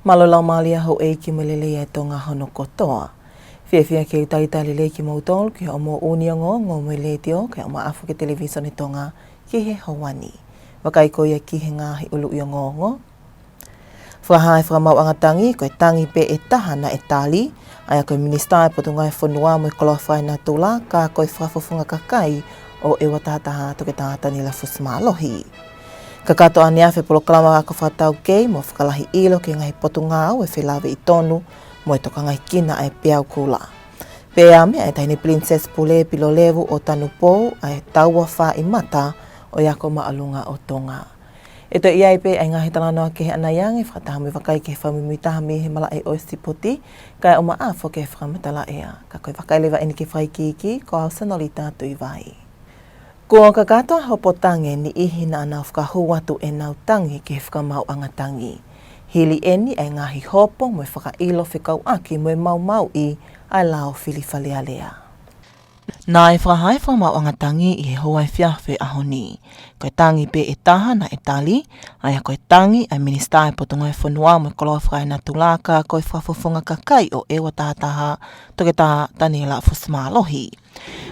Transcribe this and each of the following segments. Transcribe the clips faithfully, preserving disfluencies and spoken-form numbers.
Mālō e laumālie houʻeiki mo e lelei ʻa e Tonga hono kotoa. Fiefia ke u talitali lelei kimoutolu ki hoʻomou ʻū ongoongo mei he Letiō kae ʻumaʻā foki e Televisone Tonga ki he houa ni. Vakai ko ia ki he ngaahi ʻuluʻi ongoongo. Fakahā ʻe he Fakamaauʻanga Tangi ko e tangi pē ʻe taha naʻe tali, ʻa ia ko e Minisitā ʻo e Potungāue Fonua mo e Koloa Fakaenatula, ka ko e Fakafofonga Kakai ʻo ʻEua Taha Taha, Toketā Taniela Fusi Mālohi. Kakato ʻaneafi e polokalama ako fakataukei mo fakalahi ʻilo ki he ngaahi potungāue felāveʻi tonu mo e tokangaekina ʻa e peau kula. Pea meʻa ʻa e Taʻahine Pilinisesi Pule Pilolevu ʻo Tanupou ʻa e taua fāʻi mata ʻo e ako māʻolunga ʻo Tonga. ʻE toe ʻi ai pē ʻa e ngaahi talanoa kehe ʻanai ange, fakataha mo e vakai ki he fakamuimuitaha mei he malaʻe ʻo e sipoti, kae ʻumaʻā foki e fakamatala ʻea. Ka ko e vakai leva ʻeni ki he fakaikiiki, ko au Senolita Tuʻivai. Kuo kakato ʻa e hopo tangi ʻe niʻihi naʻa nau fakahū atu ʻenau tangi ki he Fakamaauʻanga Tangi. Hili ʻeni ʻa e ngaahi hopo mo e fakaʻilo fekauʻaki mo e maumauʻi ʻa e lao fili Fale Alea. Naʻe fakahā ʻe he Fakamaauʻanga Tangi ʻi he houa efiafi ʻo e ʻaho ni ko e tangi pē ʻe taha naʻe tali, ʻa ia ko e tangi ʻa e Minisitā ʻo e Potungāue Fonua mo e Koloa Fakaenatula ka ko e Fakafofonga Kakai ʻo ʻEua Taha Taha, Toketā Taniela Fusi Mālohi.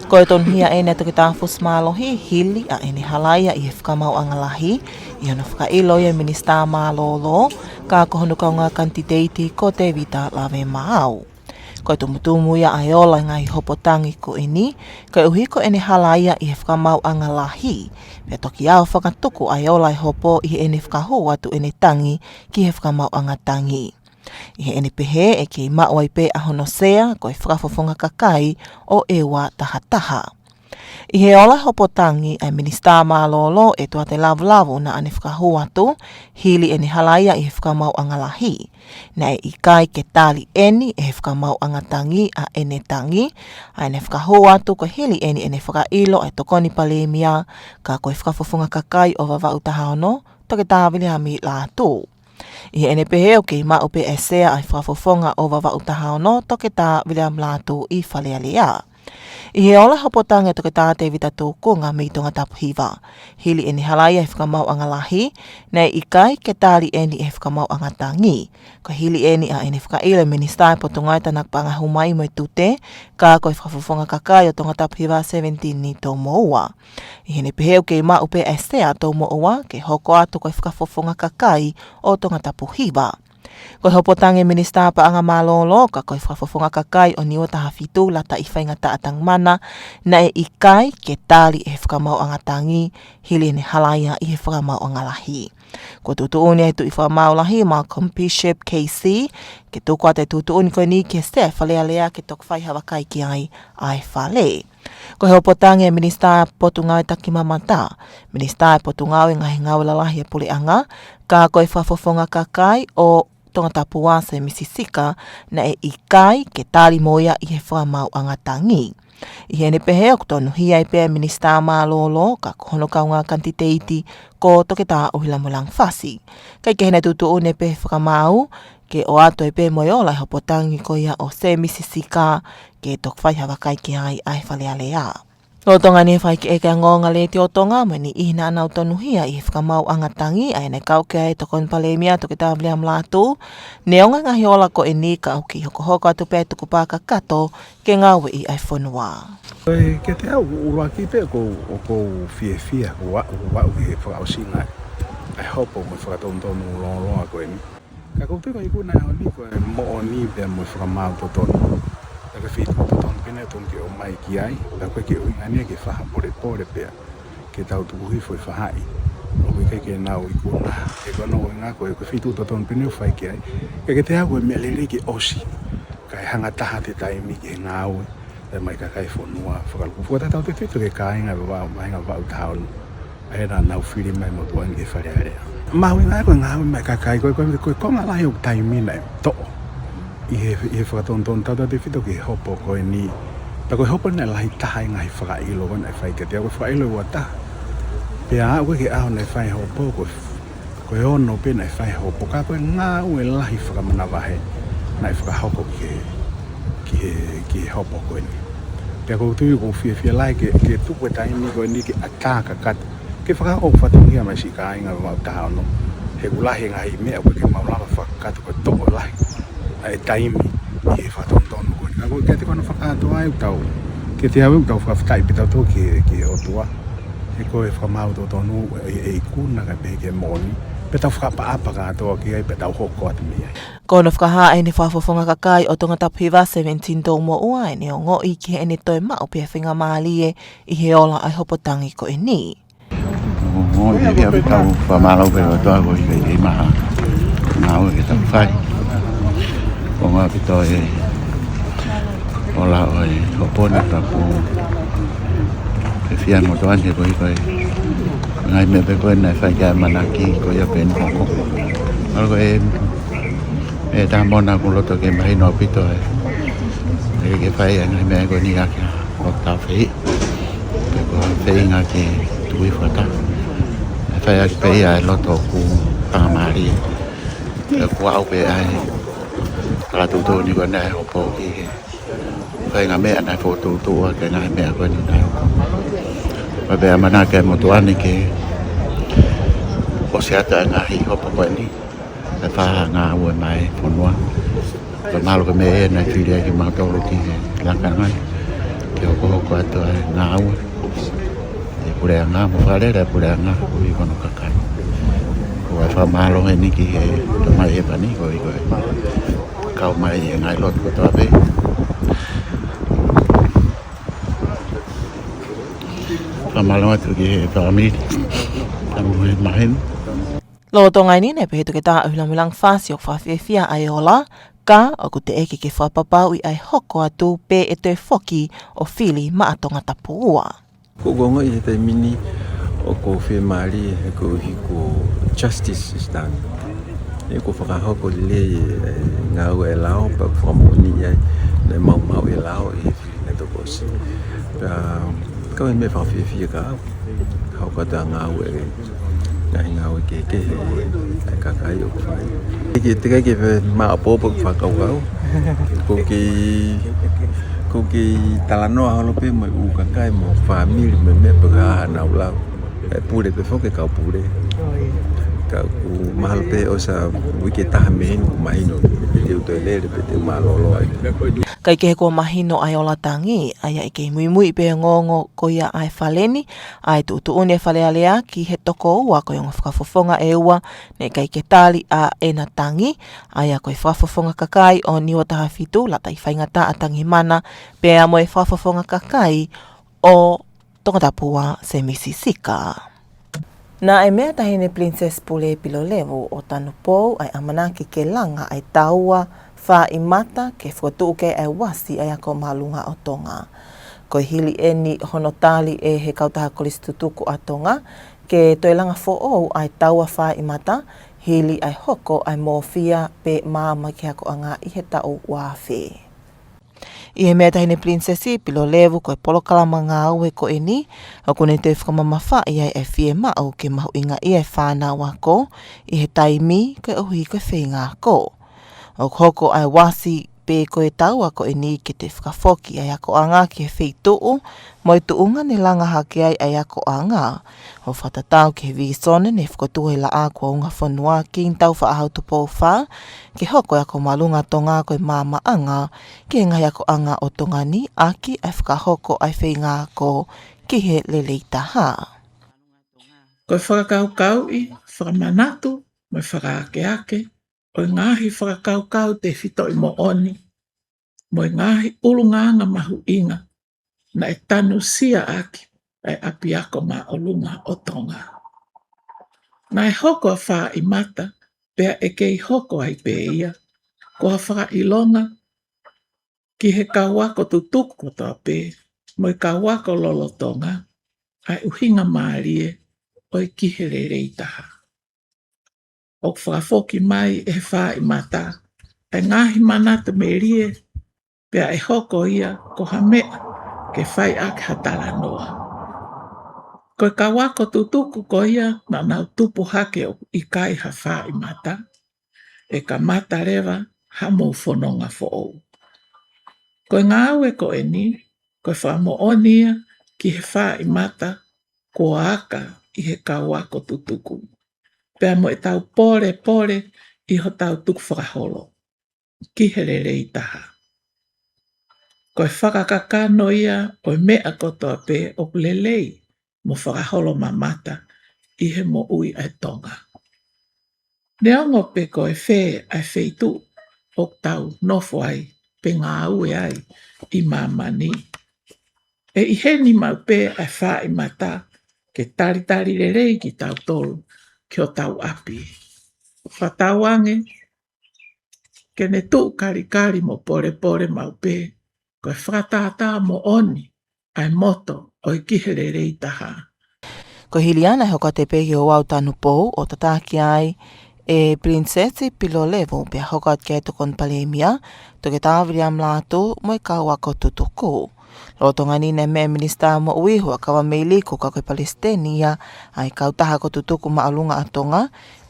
Ko e tonuhia ʻeni ʻa Toketā Fusi Mālohi hili ʻa ʻene halaia ʻi he Fakamaauʻanga Lahi, ʻi hono fakaʻilo ia ʻe he Minisitā Mālōlō, ka ko hono kaungā kanititeiti ko Tēvita Lavemaau. Ko e tumutumu ia ʻa e ola ʻo e ngaahi hopo tangi ko ʻeni, koeʻuhi ko ʻene halaia ʻi he Fakamaauʻanga Lahi, pea toki ʻalu fakatuku ʻa e ola ʻo e hopo ʻi heʻene fakahū atu ʻene tangi ki he Fakamaauʻanga Tangi. ʻI heʻene pehē ʻe kei maʻu ai pē ʻa hono sea ko e Fakafofonga Kakai ʻo ʻEua Taha Taha. ʻI he ola ʻo e hopo tangi ʻa e Minisitā Mālōlō, ʻe tuate lavulavu naʻa ne fakahū atu, hili ʻene halaia ʻi he Fakamaauʻanga Lahi, naʻe ʻikai ke tali ʻeni ʻe he Fakamaauʻanga Tangi ʻa ʻene tangi, ʻa ʻene fakahū atu ko e hili ʻeni ʻene fakaʻilo ʻa e Tokoni Palēmia, ka ko e Fakafofonga Kakai ʻo Vavaʻu Taha Ono, Toketā Viliami Lātū. ʻI heʻene pehē ʻoku kei maʻu pē ʻa e sea ʻa e Fakafofonga ʻo Vavaʻu Taha Ono, Toketā Viliami Lātū, ʻi Fale Alea. ʻI he ola ʻo e hopo tangi ʻa Toketā Tēvita Tūkunga mei Tongatapu Hiva, hili ʻene halaia ʻi he Fakamaauʻanga Lahi, naʻe ʻikai ke tali ʻeni ʻe he Fakamaauʻanga Tangi. Ko e hili ʻeni ʻa ʻene fakaʻilo ʻe he Minisitā ʻo e Potungāue Tānaki Paʻanga Hū Mai mo e Tute, ka ko e Fakafofonga Kakai ʻo Tongatapu Hiva, Seventini Toumoua. ʻI heʻene pehē ʻoku kei maʻu pē ʻa e sea ʻa Toumoua ke hoko atu ko e Fakafofonga Kakai ʻo Tongatapu Hiva. Ko e hopo tangi ʻa e Minisitā Paʻanga Mālōlō ka ko e Fakafofonga Kakai ʻo Niua Taha Fitu, Lataʻi Faingataʻa Tangimana, naʻe ʻikai ke tali ʻe he Fakamaauʻanga Tangi, hili ʻene halaia ʻi he Fakamaauʻanga Lahi. Kuo tuʻutuʻuni ʻe he Tuʻi Fakamaau Lahi, Malcolm Bishop, K C, ke tuku atu e tuʻutuʻuni ko ʻeni ki he sea ʻo e Fale Alea ke toki fai ha vakai ki ai ʻa e Fale. Ko e hopo tangi ʻa e Minisitā Potungāue Takimamata, Minisitā ʻo e Potungāue Ngaahi Ngāue Lalahi ʻa e Puleʻanga, ka ko e Fakafofonga Kakai ʻo Tongatapu Ua, Sēmisi Sika, naʻe ʻikai ke tali mo ia ʻi he Fakamaauʻanga Tangi. ʻI heʻene pehē ʻoku tonuhia ai pē ʻa e Minisitā Mālōlō ka ko hono kaungā kanititeiti ko Toketā ʻUhilamoe Langifasi. Kae kehe naʻe tuʻutuʻuni pē ʻe he Fakamaau ke ʻoatu ai pē mo e ola ʻo e hopo tangi ko ia ʻo Sēmisi Sika ke toki fai ha vakai ki ai ʻa e Fale Alea. Lolotonga ʻeni e fakaʻekeʻeke ʻa e ongoongo ʻa e Letiō Tonga mo e niʻihi naʻa nau tonuhia ʻi he Fakamaauʻanga Tangi, ʻa ia naʻe kau ki ai e Tokoni Palēmia Toketā Viliami Lātū, neongo e ngaahi ola ko ʻeni ka ʻoku kei hokohoko atu pē ʻa e tukupā kakato ke ngāueʻi ʻa e fonua. Ko e kiate au, ʻuluaki pē ʻoku ou, ʻoku ou fiefia, ʻoku ou, ʻoku ou aʻu ki he fakaʻosinga ʻa e hopo mo e fakatonutonu lōloa ko ʻeni. Ka ʻoku ou tui ko e ikuna ʻo e ʻaho ni ko e moʻoni pea mo e fakamaau totonu. Ka ko e feituʻu totonu pē ʻeni ʻoku totonu ke ʻomai ki ai, ka ʻoku ʻikai ke ʻuhinga ia ke fai ha polepole pea ke tau tuku hifo e faʻahi ʻoku ʻikai ke nau ikuna. He ko hono ʻuhinga ko e, ko e feituʻu totonu pē ʻeni ʻoku fai ki ai. Ka kiate au ko e meʻa lelei ke ʻosi, kae hanga taha atu e taimi ki he ngāue ʻa e maʻu kakai e fonua, fakalūkufua tautautefito ki he kāinga ʻo Vavaʻu, Vavaʻu Taha Ono, ʻa ia naʻa nau fili mai motuʻa ni ki he Fale Alea. Mahuʻinga ia ko e ngāue maʻu kakai, ko e, ko e, ko e konga lahi ʻo e taimi naʻe toʻo ʻi he, ʻi he fakatonutonu tautautefito ki he hopo ko ʻeni. Pea ko e hopo naʻe lahi taha e ngaahi fakaʻilo ko ē naʻe fai kiate au, ko e fakaʻilo ʻe ua taha. Pea aʻu ko ē ki he ʻaho naʻe fai e hopo, ko e ko e ono pē naʻe fai e hopo, ka ko e ngāue lahi fakamanavahē naʻe fakahoko ki he, ki he, ki he hopo ko ʻeni. Pea ʻoku ou tui ʻoku ou fiefia lahi ke, ke tuku e taimi ko ʻeni ke ʻatā kakato, ke fakahoko ʻeku fatongia maʻa e siʻi kāinga ʻo Vavaʻu Taha Ono. He ʻoku lahi e ngaahi meʻa ʻoku ʻikai ke mau lava faka- Ka te ko e toko lahi ʻa e taimi ʻi he fakatonutonu ko eni. Ka ko e kiate koe hono fakakātoa ʻoku tau, kiate au ʻoku tau fakafetaʻi pē tautolu ki, ki he ʻOtua. He ko e fakamaau totonu ʻe, ʻe ikuna kae pehē ki he moʻoni. Pea tau fakaʻapaʻapa kātoa ki ai pea tau hoko atu mei ai. Ko hono fakahā ʻe heʻene fakafofonga kakai ʻo Tongatapu Hiva, Seventeen Toumoʻua, ʻene ongoʻi ki heʻene toe maʻu pē ʻa e faingamālie ʻi he ola ʻa e hopo tangi ko eni. ʻO, ʻo, ʻi he ʻapi tau fakamālō pē ʻOtua koeʻuhi ko e maha ngāue ke tau fai. Ko e ngaahi ʻapi tau ʻi he ola ʻo e hopo ni tapu. Ke fia ngotoan he koeʻuhi ko e ngaahi meʻa pē ko ē naʻe fai ki ai ʻamanaki ko ia pē ʻene hoko. ʻAlu ko e, e tā mona ʻoku loto ke mahino ʻaupito ē. ʻE ke fai e ngaahi meʻa ko eni ʻaki ʻo tau fei. Pe ko e feinga ke tuʻu hifo ʻatā. ʻE fai ʻaki pē ia e loto ʻoku fakamālie. ʻE kuo aʻu pē ai. Ka tuʻutuʻuni ko ē naʻe hopo ki he fainga meʻa naʻe fokotuʻutuʻu ʻaki e ngaahi meʻa ko eni naʻe hoko. Pea pea ʻamanaki e motuʻa ni ke ʻosi atu e ngaahi hopo ko eni. ʻE fakangāue mai e fonua. Ka mahalo ko e meʻa ē naʻe fili ai kimautolu ki he lakanga ni. Ke hokohoko atu e ngāue. ʻE puleʻanga, mo fakalele e puleʻanga, koeʻuhi ko hono kakai. Ko e fakamālō eni ki he Tamai Hēvani, koeʻuhi ko e kau mai e ngaahi lotu kotoa pē. Fakamālō atu ki he fāmili, tamu he maheni. Lolotonga eni naʻe pehē ʻe Toketā ʻUhilamoelangi Fasi ʻoku fakafiefia ʻa e ola, ka ʻoku teʻeki ke fakapapauʻi ʻa e hoko atu pe ʻe toe foki ʻo fili maʻa Tongatapu ua. Ko e ongo ʻi he taimi ni ʻoku ou fiemālie he koeʻuhi ko e justice is done. ʻE kuo fakahoko lelei e ngāue ʻa e lao, pea fakamoʻoni ai, naʻe maumau e lao ʻi he fili naʻe toki ʻosi. Pea, ko e meʻa fakafiefia kiate au. Hoko atu e ngāue, ngaahi ngāue kehekehe ʻa e kakai ʻoku fai. Ke teʻeki ke fai maʻopoʻopo fakakaukau. ʻOku kei, ʻoku kei talanoa holo pē mo e ʻū kakai mo e fāmili mo e meʻa pē ka ʻa nau lau. ʻE pule pē foki e kau pule. Ka ʻoku mahalo pē ʻosi e uike ʻe taha mei heni kuo mahino pe te u toe lele pe te u mālōlō ai. Kae kehe kuo mahino ʻa e ola tangi, ʻa ia ʻe kei muimui pē ongoongo ko ia ʻa e fale ni, ʻa e tuʻutuʻuni e Fale Alea ki he toko ua ko e ongo fakafofonga ʻe ua, naʻe ʻikai ke tali ʻa ʻena tangi, ʻa ia ko e fakafofonga kakai ʻo Niuatahafitu, Lataʻifaingataʻa Tangimana, pea mo e fakafofonga kakai ʻo Tongatapu ua, Semisi Sika. Naʻe meʻa Taʻahine Pilinisesi Pule Pilolevu ʻo Tanupou ʻa e ʻamanaki ke langa ʻa e taua fāʻi mata ke fokotuʻu ki ai ʻa e uasi ʻa e ako māʻolunga ʻo Tonga. Ko e hili eni hono tali ʻe he Kautaha Kolisi Tutuku ʻa Tonga ke toe langa foʻou ʻa e taua fāʻi mata, hili ʻa e hoko ʻa e mōfia pe maama ki he akoʻanga ʻi he taʻu ua afe. ʻI he meʻa Taʻahine Pilinisesi Pilolevu, ko e polokalama ngāue ko eni, ʻoku ne toe fakamamafaʻi ai e fiemaʻu ke mahuʻingaʻia e fānau ako ʻi he taimi koeʻuhi ko e feinga ako. ʻOku hoko ʻa e uasi pe ko e taua ko eni ke toe fakafoki ʻa e akoʻanga ki he feituʻu mo e tuʻunga ne langa hake ai ʻa e akoʻanga. ʻO fakatatau ki he vīsone ne fokotuʻu ʻe he Laʻā Kuo Unga Fonua, King Taufaʻahau Tupou Fā, ke hoko e ako māʻolunga Tonga ko e maamaʻanga ki he ngaahi akoʻanga ʻo Tonga ni ʻaki ʻa e fakahoko ʻa e feinga ako ki he lelei taha. Ko e fakakaukauʻi, fakamanatu, mo e fakaakeake ʻo e ngaahi fakakaukau tefitoʻi moʻoni mo e ngaahi ʻulungaanga mahuʻinga naʻe tanusia ʻaki ʻa e ʻApiako Māʻolunga ʻo Tonga. Naʻe hoko ʻa Fāʻimata, pea ʻe kei hoko ai pē ia, ko ha fakaʻilonga ki he kau ako tutuku kotoa pē mo e kau ako lolotonga ʻa e ʻuhinga mālie ʻo e ki he lelei taha. ʻOku fakafoki mai ʻe Fāʻimata ʻa e ngaahi manatu melie, pea ʻe hoko ia ko ha meʻa ke fai ʻaki ha talanoa. Ko e kau ako tutuku ko ia naʻa nau tupu hake ʻoku ʻikai ha Fāʻimata, ʻe kamata leva hamou fononga foʻou. Ko e ngāue ko eni, ko e fakamoʻoni ia ki he Fāʻimata kuo aka ʻi he kau ako tutuku, pea mo ʻetau pōlepole ʻi hotau tukufakaholo ki he lelei taha. Ko e fakakakano ia ʻo e meʻa kotoa pē ʻoku lelei mo fakaholo mamata ʻi he moʻui ʻa e Tonga. Neongo pe ko e fē ʻa e feituʻu ʻoku tau nofo ai pe ngāue ai ʻi māmani, ʻe ʻi heni maʻu pē ʻa e fai mata ke talitali lelei kitautolu ki hotau ʻapi. Fakatauange ke ne tuʻu kalikali mo polepole maʻu pē, ko e fakatātā moʻoni ʻa e moto ʻo e ki he lelei taha. Ko e hili ia naʻe hoko atu pē ki he ouau tanupou ʻo tataki ai ʻe Pilinisesi Pilolevu, pea hoko atu ki ai e Tokoni Palēmia, Toketā Viliami Lātū, mo e kau ako tutuku. Lolotonga ni naʻe meʻa e Minisitā Moʻui, Huʻakavameiliku, ka ko e Palesiteni ia ʻa e Kautaha Ako Tutuku Māʻolunga ʻa Tonga,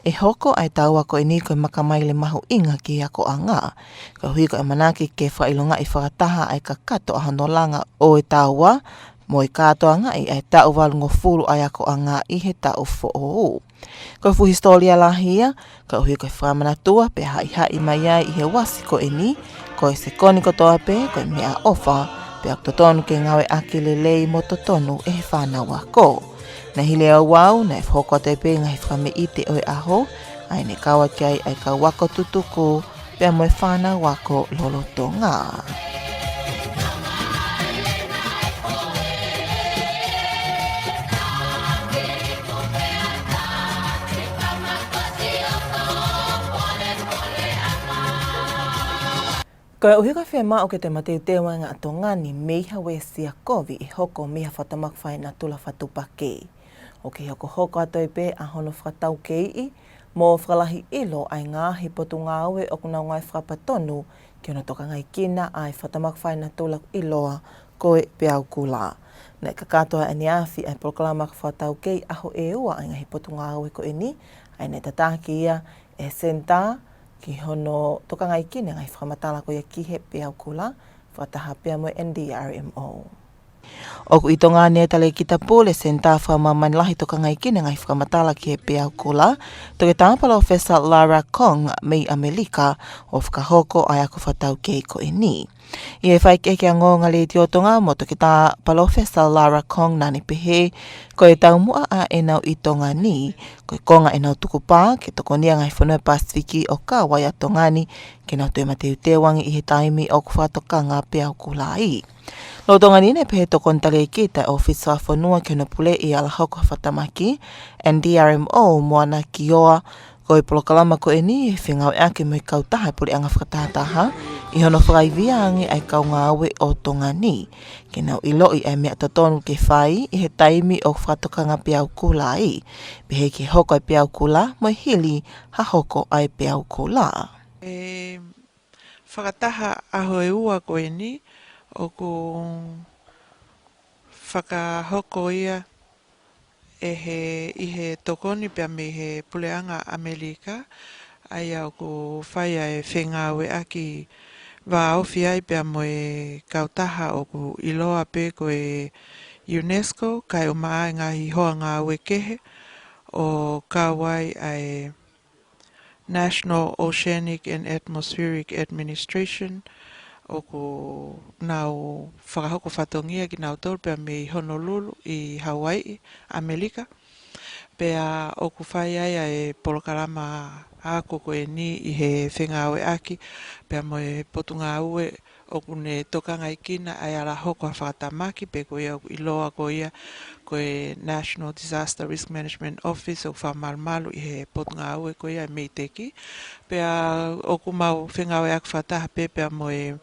ʻe hoko ʻa e taua ko eni ko e makamaile mahuʻinga ki he akoʻanga, koeʻuhi ko e ʻamanaki ke fakaʻilongaʻi fakataha ʻa e kakato ʻa hono langa ʻo e taua, mo e kātoangaʻi ʻa e taʻu valungofulu ʻa e akoʻanga ʻi he taʻu foʻou. Ko e fuʻu hisitōlia lahi ia, koeʻuhi ko e fakamanatua pea haʻihaʻi mai ai ʻi he uasi ko eni, ko e sekoni kotoa pē ko e meʻaʻofa, pea ʻoku totonu ke ngāueʻaki lelei mo totonu ʻe he fānau ako. Naʻe hili e ouau, naʻe fakahoko atu pē ngaahi fakameʻite ʻo e ʻaho, ʻa ia naʻe kau atu ki ai ʻa e kau ako tutuku, pea mo e fānau ako lolotonga. Koeʻuhi ko e fiemaʻu ke toe mateuteu ange ʻa Tonga ni mei ha uesia kovi ʻe hoko mei ha fakatamaki fakaenatula fakatuʻupakē, ʻoku kei hokohoko atu ai pē ʻa hono fakataukeiʻi mo fakalahi ʻilo ʻa e ngaahi potungāue ʻoku nau ngāue fakapatonu ki hono tokangaekina ʻa e fakatamaki fakaenatula ʻoku ʻiloa ko e peau kula. Naʻe kakato ʻaneafi ʻa e polokalama fakataukei ʻaho ʻe ua ʻa e ngaahi potungāue ko eni, ʻa ia naʻe tataki ia ʻe he Senitā ki hono tokangaekina e ngaahi fakamatala ko ia ki he peau kula, fakataha pea mo e N D R M O. ʻOku ʻi Tonga ni ʻa e Talēkita Pule Senitā Fakamāmani Lahi Tokangaekina e Ngaahi Fakamatala ki he Peau Kula, Toketā Palōfesa Lara Kong mei ʻAmelika, ʻo fakahoko ʻa e ako fakataukei ko eni. ʻI he faikehekehe ʻa e ongoongo ʻa Letiō Tonga mo Toketā Palōfesa Lara Kong, naʻá ne pehē ko e taumuʻa ʻa ʻenau ʻi Tonga ni, ko e konga ʻenau tukupā ke tokoniʻi ʻa e ngaahi fonua Pasifiki ʻo kau ai ʻa Tonga ni, ke nau toe mateuteu ange ʻi he taimi ʻoku fakatokanga peau kula ai. Lolotonga ni naʻe pehē ʻe he Tokoni Talēkita ʻo e ʻŌfisi Fakafonua ki hono Puleʻi ʻa e Ala Hoko ha Fakatamaki, N D R M O, Moana Kioa, ko e polokalama ko eni ʻe fengāueʻaki mo e kautaha ʻa e puleʻanga fakatahataha ʻi hono fakaivia ange ʻa e kau ngāue ʻo Tonga ni, ke nau ʻiloʻi ʻa e meʻa totonu ke fai ʻi he taimi ʻoku fakatokanga peau kula ai, pehē ki he hoko ʻa e peau kula mo e hili ha hoko ʻa e peau kula. ʻE fakataha ʻaho ʻe ua ko eni ʻoku fakahoko ia ʻe he, ʻi he tokoni pea mei he puleʻanga ʻAmelika, ʻa ia ʻoku fai ʻa e fengāueʻaki vāofi ai pea mo e kautaha ʻoku ʻiloa pē ko e UNESCO, kae ʻumaʻā e ngaahi hoa ngāue kehe, ʻo kau ai ʻa e National Oceanic and Atmospheric Administration, ʻoku nau fakahoko fatongia kinautolu pea mei Honolulu ʻi Hauaiʻi, ʻAmelika. Pea ʻoku fai ai ʻa e polokalama ako ko eni ʻi he fengāueʻaki pea mo e potungāue ʻoku ne tokangaekina ʻa e ala hoko ha fakatamaki, pe ko ia ʻoku ʻiloa ko ia ko e National Disaster Risk Management Office, ʻoku fakamalumalu ʻi he potungāue ko ia ʻa e MEIDECC. Pea ʻoku mau fengāueʻaki fakataha pē pea mo e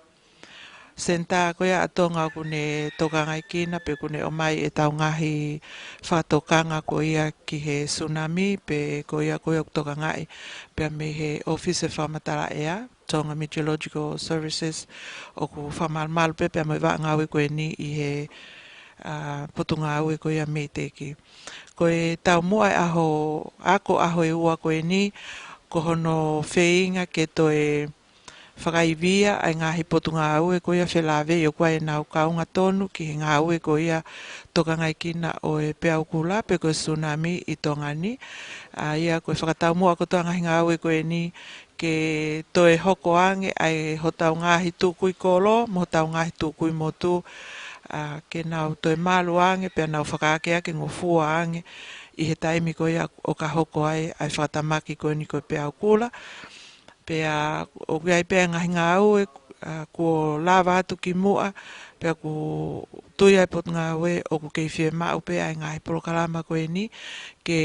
senitā ko ia ʻa Tonga ʻoku ne tokangaekina pe ʻoku ne ʻomai ʻetau ngaahi fakatokanga ko ia ki he tsunami, pe ko ia ko ia ʻoku tokangaʻi pea mei he ʻŌfisi Fakamatala ʻEa, Tonga Meteorological Services, ʻoku fakamalumalu pē pea mo e vaʻa ngāue ko eni ʻi he, ʻa, potungāue ko ia MEIDECC. Ko e taumuʻa ʻa e ʻaho, ako ʻaho ʻe ua ko eni, ko hono feinga ke toe fakaivia ʻa e ngaahi potungāue ko ia felāveʻi ʻoku ʻi ai ʻenau kaunga tonu ki he ngāue ko ia tokangaekina ʻo e peau kula pe ko e sunami ʻi Tonga ni. ʻA ia ko e fakataumuʻa kotoa ngaahi ngāue ko eni ke toe hoko ange ʻa e hotau ngaahi tukui kolo, mo hotau ngaahi tukui motu, ʻa, ke nau toe malu ange, pea nau fakaakeake ngofua ange ʻi he taimi ko ia ʻoka hoko ai ʻa e fakatamaki ko eni ko e peau kula. Pea ʻoku ʻi ai pē ʻa e ngaahi ngāue, ʻa, kuo lava atu ki muʻa, pea ʻoku tui ʻa e potungāue ʻoku kei fiemaʻu pē ʻa e ngaahi polokalama ko eni ke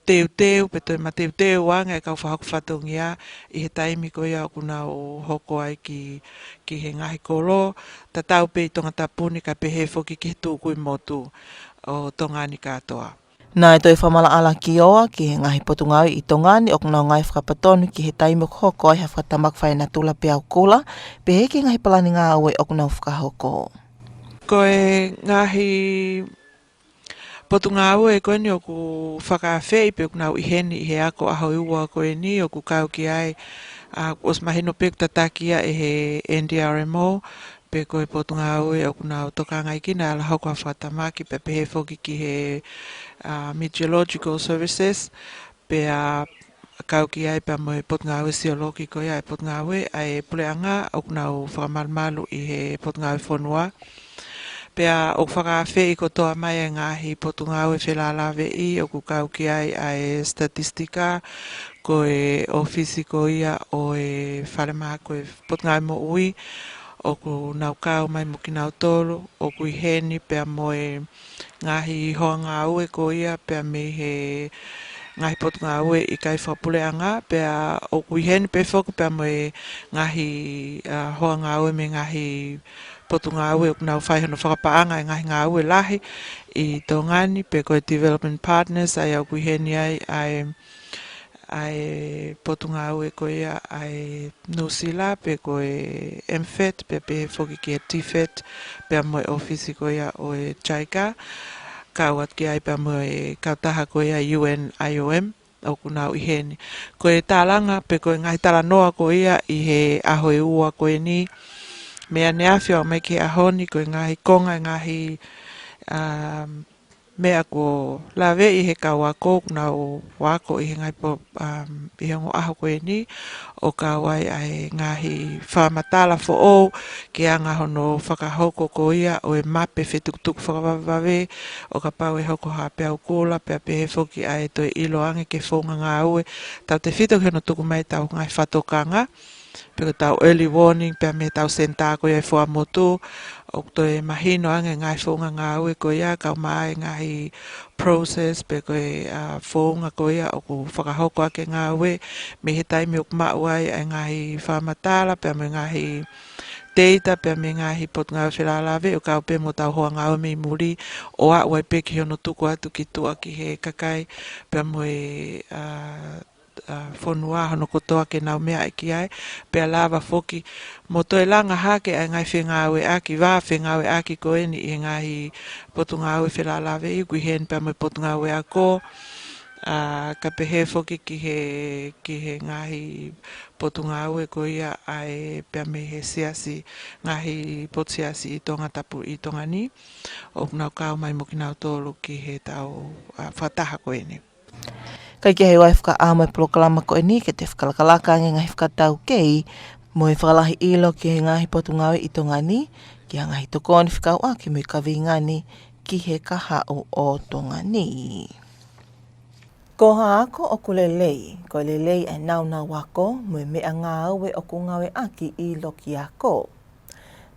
teuteu, pe toe mateuteu ange ʻa e kau fakahoko fatongia ʻi he taimi ko ia ʻoku nau hoko ai ki, ki he ngaahi kolo, tatau pē ʻi Tongatapu ni kae pehē foki ki he tukui motu ʻo Tonga ni kātoa. Naʻe toe fakamaʻalaʻala kioa ki he ngaahi potungāue ʻi Tonga ni ʻoku nau ngāue fakapatonu ki he taimi ʻoku hoko ai ha fakatamaki fakanatula peau kula, pehē ki he ngaahi palani ngāue ʻoku nau fakahoko. Ko e ngaahi potungāue ko eni ʻoku fakaafeʻi pe ʻoku nau ʻi heni ʻi he ako ʻaho ʻe ua ko eni ʻoku kau ki ai, ʻa, ʻosi mahino pē ʻoku tataki ia ʻe he N D R M O, pe ko e potungāue ʻoku nau tokangaekina ʻa e ʻalu hoko ʻa e fakatamaki pea pehē foki ki he, ʻa, Meteorological Services, pea kau ki ai pea mo e potungāue sioloki ko ia ʻa e potungāue ʻa e puleʻanga ʻoku nau fakamalumalu ʻi he potungāue fonua. Pea ʻoku fakaafeʻi kotoa mai ʻa e ngaahi potungāue felālāveʻi ʻoku kau ki ai ʻa e statistika, ko e ʻōfisi ko ia ʻo e falemahaki ko e Potungāue Moʻui, ʻoku nau kau mai mo kinautolu, ʻoku ʻi heni pea mo e ngaahi hoa ngāue ko ia pea mei he ngaahi potungāue ʻikai fakapuleʻanga, pea ʻoku ʻi heni pē foki pea mo e ngaahi, ʻa, hoa ngāue mei he ngaahi potungāue ʻoku nau fai hono fakapaʻanga ʻa e ngaahi ngāue lahi ʻi Tonga ni pe ko e development partners, ʻa ia ʻoku ʻi heni ai ʻa e ʻa e potungāue ko ia ʻa e Nuʻusila pe ko e M FET, pea pehē foki ki he T FET, pea mo e ʻōfisi ko ia ʻo e JICA, kau atu ki ai pea mo e kautaha ko ia U N I O M, ʻoku nau ʻi heni. Ko e tālanga pe ko e ngaahi talanoa ko ia ʻi he ʻaho ʻe ua ko eni, mei ʻaneafi ʻo aʻu mai ki he ʻaho ni, ko e ngaahi konga, e ngaahi, um, meʻa kuo laveʻi ʻe he kau ako ʻoku nau ako ʻi he ngaahi po-, um, ʻi he ongo ʻaho ko eni, ʻo kau ai ʻa e ngaahi fakamatala foʻou ki he anga hono fakahoko ko ia ʻo e mape fetukutuku fakavavevave, ʻo kapau ʻe hoko ha peau kula, pea pehē foki ʻa e toe ʻilo ange ki he founga ngāue, tautefito ki hono tuku mai ʻetau ngaahi fakatokanga, pe ko ʻetau early warning, pea mei heʻetau senitā ko ia ʻi Fuaʻamotu, ʻoku toe mahino ange ngaahi founga ngāue ko ia, kau mai ngaahi process, pe ko e, ʻa, founga ko ia ʻoku fakahoko ʻaki e ngāue, mei he taimi ʻoku maʻu ai ʻa e ngaahi fakamatala, pea mei he ngaahi data, pea mei he ngaahi potungāue felālāveʻi, ʻo kau pē mo ʻetau hoa ngāue mei muli, ʻo aʻu ai pē ki hono tuku atu ki tuʻa ki he kakai, pea mo e, ʻa, ʻa, fonua hono kotoa ke nau meʻa ki ai, pea lava foki mo toe langa hake ʻa e ngaahi fengāueʻaki, vā fengāueʻaki ko eni ʻi he ngaahi potungāue felālāveʻi, ʻoku ʻi heni pea mo e potungāue ako, ʻa, kae pehē foki ki he, ki he ngaahi potungāue ko ia ʻa e pea mei he siasi, ngaahi potu siasi ʻi Tongatapu ʻi Tonga ni, ʻoku nau kau mai mo kinautolu ki heʻetau, ʻa, fakataha ko eni. Kae kehe, ʻoku fakaʻamu e polokalama ko eni ke toe fakalakalaka ange e ngaahi fakataukei mo e fakalahi ʻilo ki he ngaahi potungāue ʻi Tonga ni, ki ha ngaahi tokoni fekauʻaki mo e kaveinga ni ki he kahaʻu ʻo Tonga ni. Ko ha ako ʻoku lelei, ko e lelei ʻa e naunau ako mo e meʻangāue ʻoku ngāueʻaki ʻi loki ako.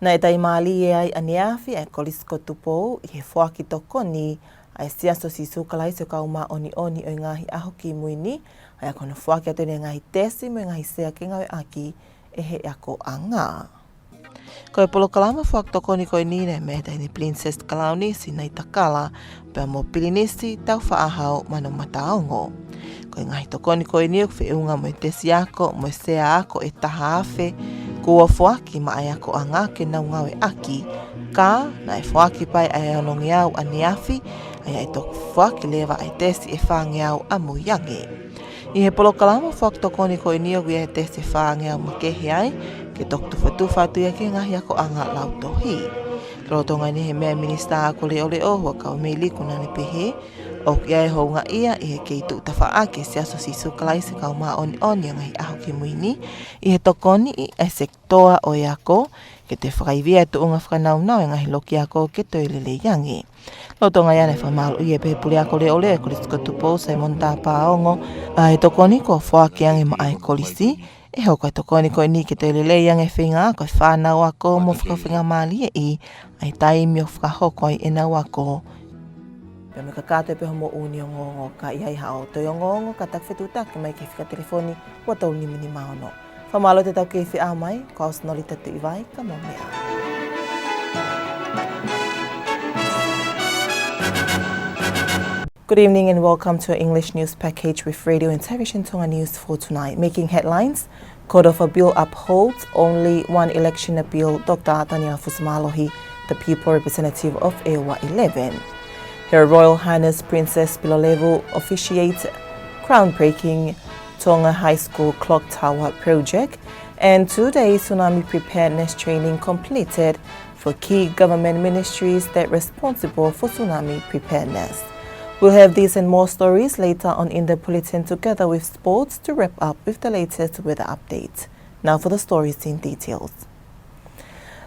Naʻe taʻimālie ai ʻaneafi ʻa e Kolisi ko Tupou ʻi he foaki tokoni ʻa e Siasi ʻo Sīsū Kalaisi ʻo e Kau Māʻoniʻoni ʻo e Ngaahi ʻAho Kimui Ni, ʻa ia ko hono foaki atu ʻene ngaahi tesi mo e ngaahi sea ke ngāueʻaki ʻe he akoʻanga. Ko e polokalama foaki tokoni ko eni naʻe meʻa ai ʻa e Pilinisesi Kalauni Sinaitakala, pea mo Pilinisi Taufaʻahau Manumataongo. Ko e ngaahi tokoni ko eni ʻoku feʻunga mo e tesi ako mo e sea ako ʻe taha afe kuo foaki maʻa e akoʻanga ke nau ngāueʻaki, ka naʻe foaki pē ʻa e onongeau ʻaneafi, ʻa ia ʻe toki foaki leva ʻa e tesi ʻe fāngeau ʻamui ange. ʻI he polokalama fakatokoni ko eni ʻoku ʻi ai e tesi ʻe fāngeau makehe ai, ke toki tufatufa atu ia ki he ngaahi akoʻanga lautohi. Lolotonga eni he meʻa ʻa e Minisitā Ako Leʻoleʻo, Huʻakavameiliku Nanepehē, ʻoku ʻi ai e houngaʻia ʻi he kei tuʻu tafaʻaki ʻa e Siasi ʻo Sīsū Kalaisi ʻo e Kau Māʻoniʻoni ʻi he Ngaahi ʻAho Kimui Ni, ʻi he tokoniʻi ʻa e sekitoa ʻo e ako, ke toe fakaivia e tuʻunga fakanaunau ʻa e ngaahi loki ako ke toe lelei ange. Lolotonga ia naʻe fakamālōʻia pē ʻe he Puleako Leʻoleʻo ʻo e Kolisi ko Tupou, Saimone Tapaongo, ʻa e tokoni kuo foaki ange maʻá e kolisi, ʻe hoko ʻa e tokoni ko eni ke toe lelei ange e feinga ako ʻa e fānau ako mo fakafaingamālieʻi ʻa e taimi ʻoku fakahoko ai ʻenau ako. Pea mo e kakato pē hoʻomou ʻū ongoongo, ka ʻi ai haʻo toe ongoongo, kātaki fetuʻutaki mai ki he fika telefoni ua tolu nima nima ono. Fakamālō atu ʻetau kei feʻao mai, ko au Sinolita Tuʻivai, ka mou meʻa ā. Good evening and welcome to our English news package with Radio and Television Tonga News for tonight. Making headlines, Court of Appeal upholds only one election appeal, Doctor Taniela Fusimālohi, the People Representative of ʻEua eleven. Her Royal Highness Princess Pilolevu officiates groundbreaking Tonga High School Clock Tower project, and two-day tsunami preparedness training completed for key government ministries that responsible for tsunami preparedness. We'll have these and more stories later on in the bulletin, together with sports, to wrap up with the latest weather update. Now for the stories in details.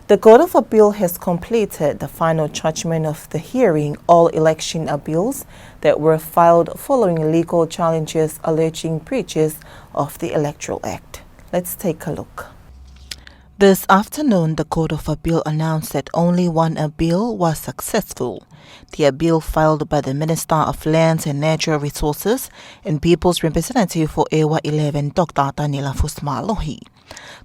The Court of Appeal has completed the final judgment of the hearing all election appeals that were filed following legal challenges alleging breaches of the Electoral Act. Let's take a look. This afternoon, the Court of Appeal announced that only one appeal was successful. The appeal filed by the Minister of Lands and Natural Resources and People's Representative for ʻEua eleven, Doctor Taniela Fusimālohi.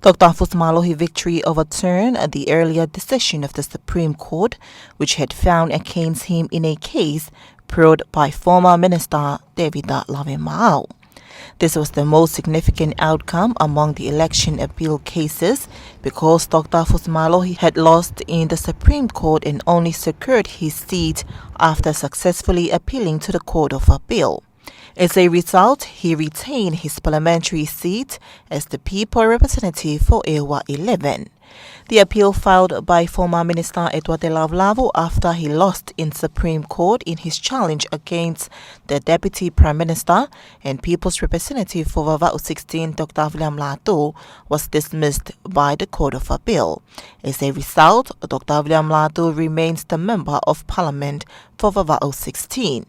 Doctor Fusimālohi's victory overturned the earlier decision of the Supreme Court, which had found against him in a case brought by former Minister Tevita Lavemaau. This was the most significant outcome among the election appeal cases because Doctor Fusimālohi had lost in the Supreme Court and only secured his seat after successfully appealing to the Court of Appeal. As a result, he retained his parliamentary seat as the People Representative for ʻEua eleven. The appeal filed by former Minister ʻEtuate Lavulavu after he lost in Supreme Court in his challenge against the Deputy Prime Minister and People's Representative for Vavaʻu sixteen, Doctor Viliami Lātū, was dismissed by the Court of Appeal. As a result, Doctor Viliami Lātū remains the Member of Parliament for Vavaʻu sixteen.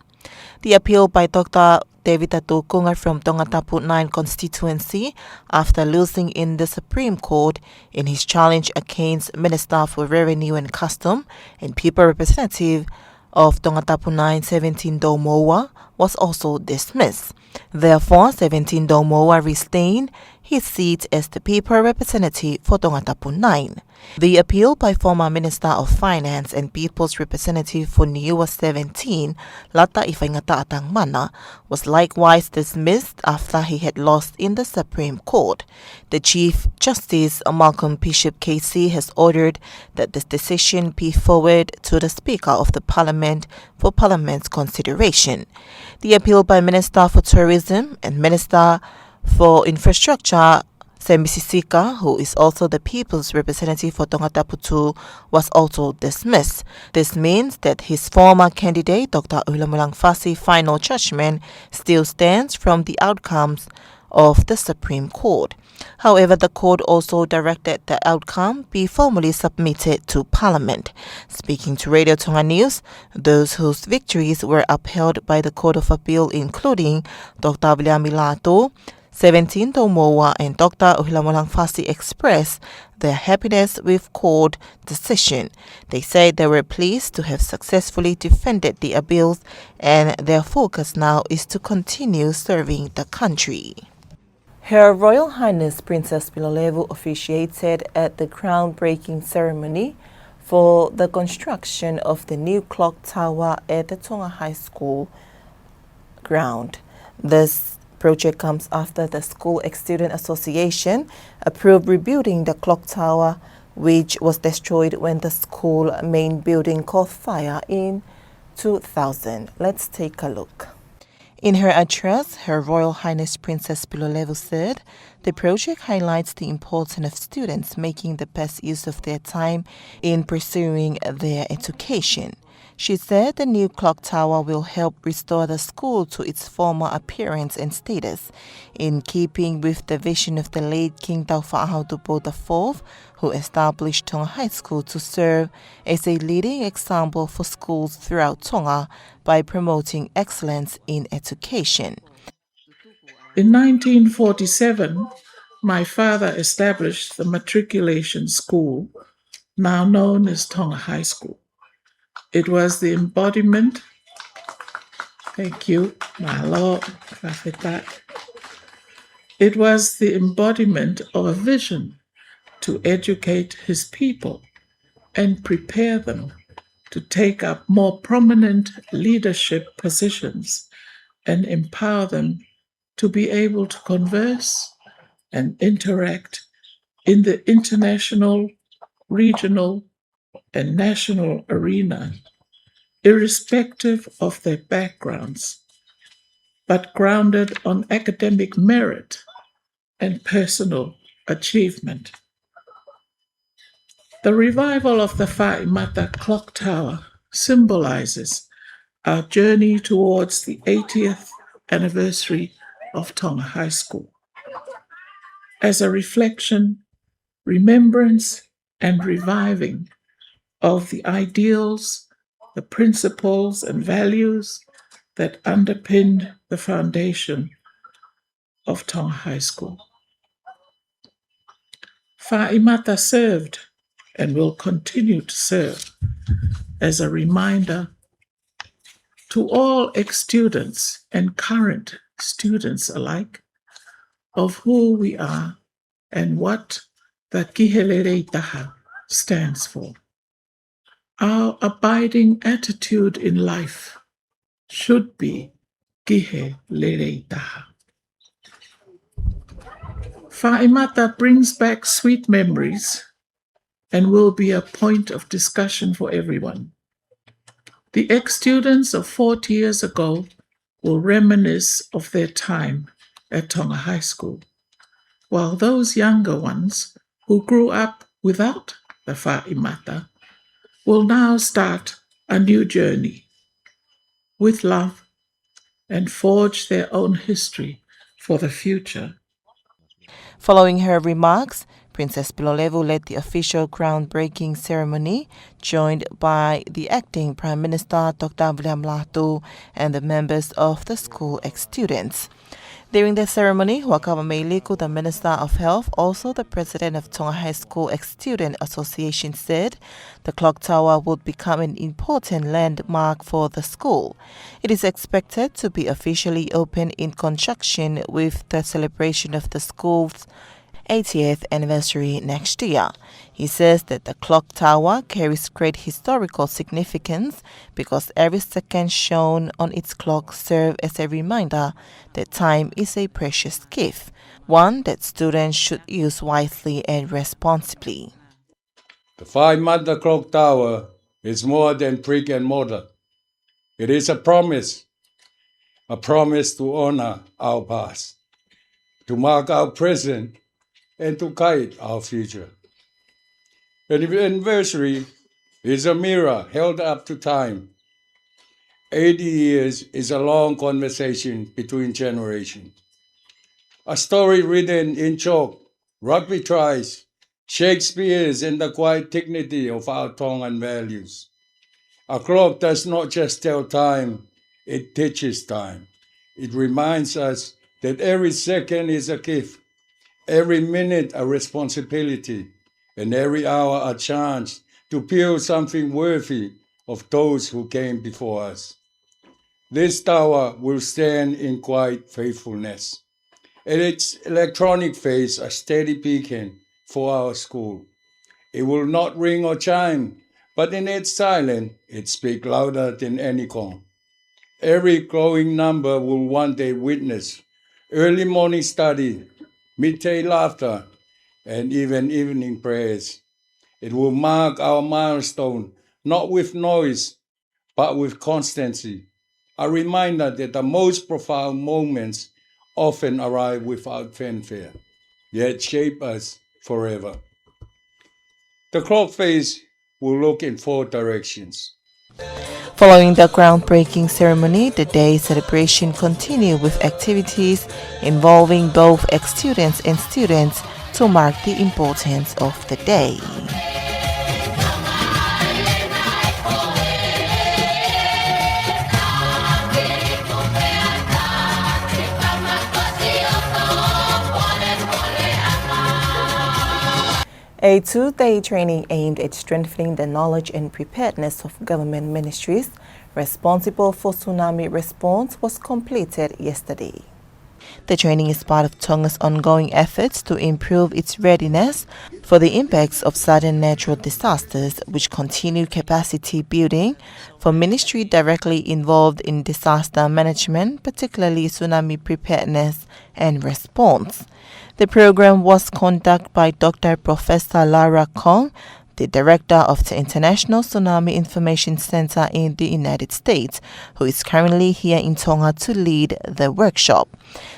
The appeal by Doctor Tevita Tukunga from Tongatapu nine constituency, after losing in the Supreme Court in his challenge against Minister for Revenue and Custom and People Representative of Tongatapu nine, Seventini Toumoua, was also dismissed. Therefore, Seventini Toumoua retained his seat as the People Representative for Tongatapu nine. The appeal by former Minister of Finance and People's Representative for Niua seventeen, Lataʻi Faingataʻa Tangimana, was likewise dismissed after he had lost in the Supreme Court. The Chief Justice, Malcolm Bishop K C, has ordered that this decision be forwarded to the Speaker of the Parliament for Parliament's consideration. The appeal by Minister for Tourism and Minister for Infrastructure, Semi Sisika, who is also the People's Representative for Tongatapu two, was also dismissed. This means that his former candidate, Doctor ʻUhila Mohelangi Fasi's final judgment still stands from the outcomes of the Supreme Court. However, the court also directed the outcome be formally submitted to Parliament. Speaking to Radio Tonga News, those whose victories were upheld by the Court of Appeal, including Doctor Viliami Lātū, Seventini Toumoua and Doctor ʻUhila Mohelangi Fasi, expressed their happiness with court decision. They said they were pleased to have successfully defended the appeals and their focus now is to continue serving the country. Her Royal Highness Princess Pilolevu officiated at the groundbreaking ceremony for the construction of the new clock tower at the Tonga High School ground. This project comes after the School Ex-Student Association approved rebuilding the clock tower, which was destroyed when the school main building caught fire in two thousand. Let's take a look. In her address, Her Royal Highness Princess Pilolevu said the project highlights the importance of students making the best use of their time in pursuing their education. She said the new clock tower will help restore the school to its former appearance and status, in keeping with the vision of the late King Tāufaʻāhau Tupou the fourth, who established Tonga High School to serve as a leading example for schools throughout Tonga by promoting excellence in education. In nineteen forty-seven, my father established the matriculation school, now known as Tonga High School. It was the embodiment, thank you, mālō, fakafetaʻi. It was the embodiment of a vision to educate his people and prepare them to take up more prominent leadership positions and empower them to be able to converse and interact in the international, regional, and national arena, irrespective of their backgrounds, but grounded on academic merit and personal achievement. The revival of the Faʻimata Clock Tower symbolizes our journey towards the eightieth anniversary of Tonga High School. As a reflection, remembrance, and reviving of the ideals, the principles, and values that underpinned the foundation of Tonga High School. Faʻimata served and will continue to serve as a reminder to all ex-students and current students alike of who we are and what the Ki He Lelei Taha stands for. Our abiding attitude in life should be Ki He Lelei Taha. Faʻimata brings back sweet memories and will be a point of discussion for everyone. The ex-students of forty years ago will reminisce of their time at Tonga High School, while those younger ones who grew up without the Faʻimata will now start a new journey with love and forge their own history for the future. Following her remarks, Princess Pilolevu led the official groundbreaking ceremony, joined by the Acting Prime Minister, Doctor Viliami Lātū, and the members of the school ex-students. During the ceremony, Huʻakavameiliku, the Minister of Health, also the President of Tonga High School Ex-Student Association, said the clock tower would become an important landmark for the school. It is expected to be officially open in conjunction with the celebration of the school's eightieth anniversary next year. He says that the clock tower carries great historical significance because every second shown on its clock serves as a reminder that time is a precious gift, one that students should use wisely and responsibly. The Faʻimata Clock Tower is more than brick and mortar. It is a promise, a promise to honor our past, to mark our present, and to guide our future. An anniversary is a mirror held up to time. Eighty years is a long conversation between generations. A story written in chalk, rugby tries, Shakespeare's, and the quiet dignity of our Tongan values. A clock does not just tell time, it teaches time. It reminds us that every second is a gift, every minute a responsibility, and every hour a chance to build something worthy of those who came before us. This tower will stand in quiet faithfulness, and its electronic face a steady beacon for our school. It will not ring or chime, but in its silence, it speaks louder than any gong. Every growing number will one day witness early morning study, midday laughter, and even evening prayers. It will mark our milestone, not with noise, but with constancy. a reminder that the most profound moments often arrive without fanfare, yet shape us forever. The clock face will look in four directions. Following the groundbreaking ceremony, the day celebration continued with activities involving both ex-students and students to mark the importance of the day. A two-day training aimed at strengthening the knowledge and preparedness of government ministries responsible for tsunami response was completed yesterday. The training is part of Tonga's ongoing efforts to improve its readiness for the impacts of sudden natural disasters, which continue capacity building for ministry directly involved in disaster management, particularly tsunami preparedness and response. The program was conducted by Doctor Professor Lara Kong, the director of the International Tsunami Information Center in the United States, who is currently here in Tonga to lead the workshop.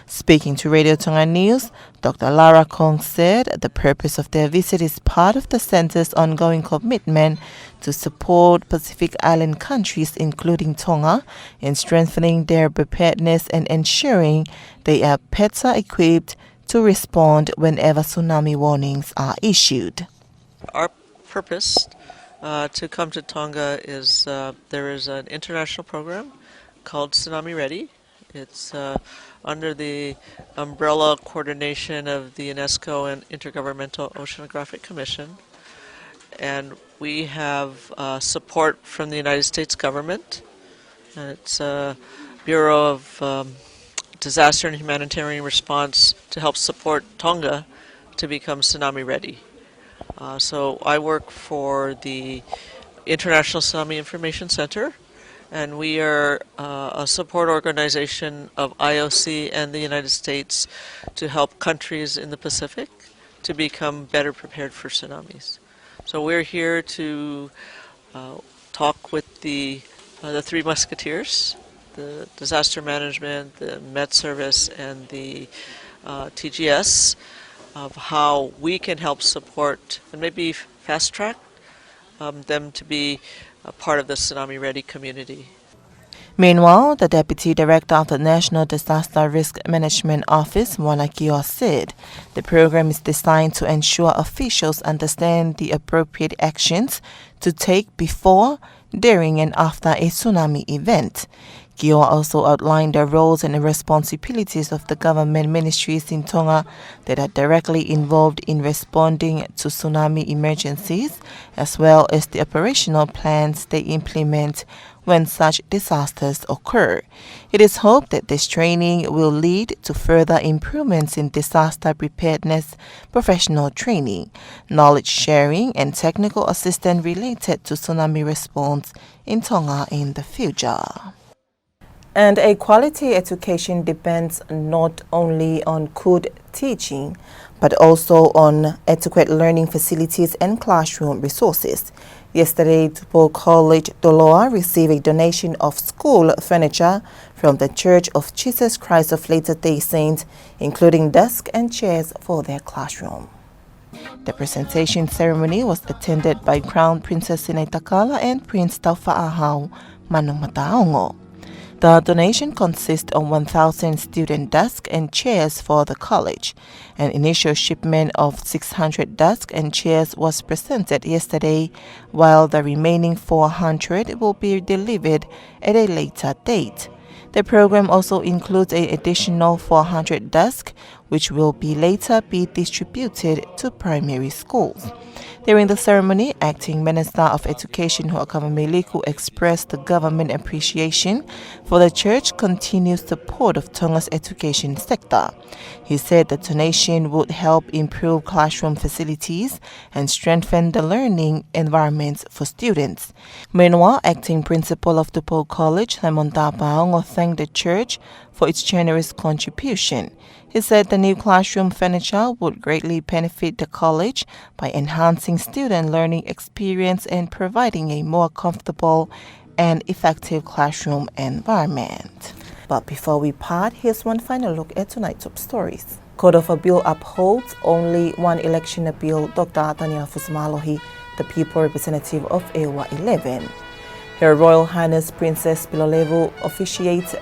Speaking to Radio Tonga News, Doctor Lara Kong said the purpose of their visit is part of the center's ongoing commitment to support Pacific Island countries, including Tonga, in strengthening their preparedness and ensuring they are better equipped to respond whenever tsunami warnings are issued. Our purpose, uh, to come to Tonga is, uh, there is an international program called Tsunami Ready. It's, uh, under the umbrella coordination of the UNESCO and Intergovernmental Oceanographic Commission. And we have, uh, support from the United States government. And it's a Bureau of, um, Disaster and Humanitarian Response to help support Tonga to become tsunami ready. Uh, so I work for the International Tsunami Information Center, and we are, uh, a support organization of I O C and the United States to help countries in the Pacific to become better prepared for tsunamis. So we're here to, uh, talk with the, uh, the three musketeers, the disaster management, the Met Service, and the, uh, T G S, of how we can help support and maybe fast track, um, them to be a part of the tsunami ready community. Meanwhile, the Deputy Director of the National Disaster Risk Management Office, Moana Kioa, said the program is designed to ensure officials understand the appropriate actions to take before, during, and after a tsunami event. Kioa also outlined the roles and responsibilities of the government ministries in Tonga that are directly involved in responding to tsunami emergencies, as well as the operational plans they implement when such disasters occur. It is hoped that this training will lead to further improvements in disaster preparedness, professional training, knowledge sharing, and technical assistance related to tsunami response in Tonga in the future. And a quality education depends not only on good teaching, but also on adequate learning facilities and classroom resources. Yesterday, Tupou College Toloa received a donation of school furniture from the Church of Jesus Christ of Latter-day Saints, including desks and chairs for their classroom. The presentation ceremony was attended by Crown Princess Sinaitakala and Prince Taufaʻahau Manumataongo. The donation consists of one thousand student desks and chairs for the college. An initial shipment of six hundred desks and chairs was presented yesterday, while the remaining four hundred will be delivered at a later date. The program also includes an additional four hundred desks, which will be later be distributed to primary schools. During the ceremony, Acting Minister of Education Huʻakavameiliku expressed the government appreciation for the church continued support of Tonga's education sector. He said the donation would help improve classroom facilities and strengthen the learning environments for students. Meanwhile, Acting Principal of Tupou College, Simon Tapaongo, thanked the church for its generous contribution. He said the new classroom furniture would greatly benefit the college by enhancing student learning experience and providing a more comfortable and effective classroom environment. But before we part, here's one final look at tonight's top stories. Court of Appeal upholds only one election appeal, Doctor Taniela Fusimālohi, the People Representative of ʻEua eleven. Her Royal Highness Princess Pilolevu officiates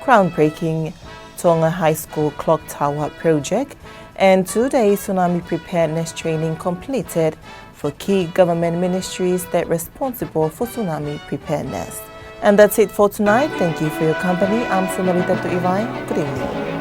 groundbreaking Tonga High School Clock Tower project, and two-day tsunami preparedness training completed for key government ministries that responsible for tsunami preparedness. And that's it for tonight. Thank you for your company. I'm Senolita Tuʻivai. Good evening.